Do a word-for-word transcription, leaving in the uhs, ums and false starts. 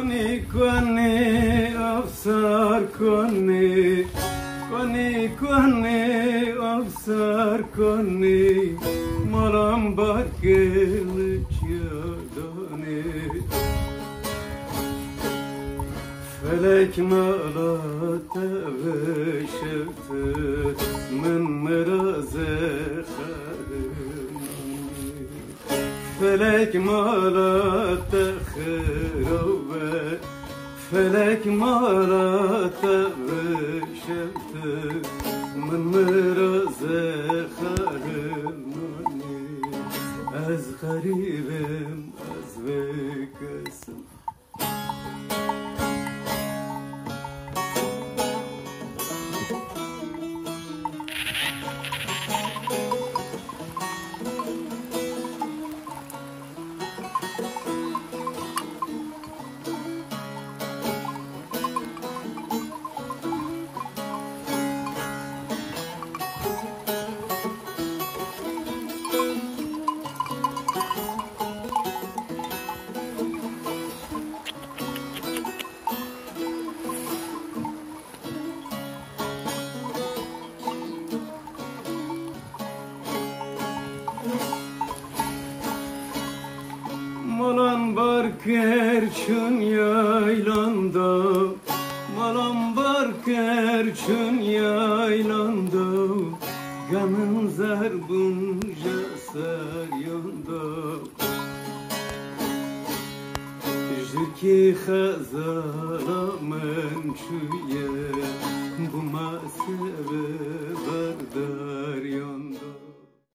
Konî, konî, ev ser konî. Konî, konî, ev ser konî. Malam barkê li çiya danê. Felek mala te vêşewte, min mirazê xerê. Felek mala te xirabe, felek mala te vêşewte, min mirazê xerê manî. Ez xerîbim, ez vê kesim. Malan bar kir çûn yaylanda, malan bar kir çûn yaylanda, gemin zer bûn ji seriyanda. Ji kî xezala min çûye, bûma sebe berda.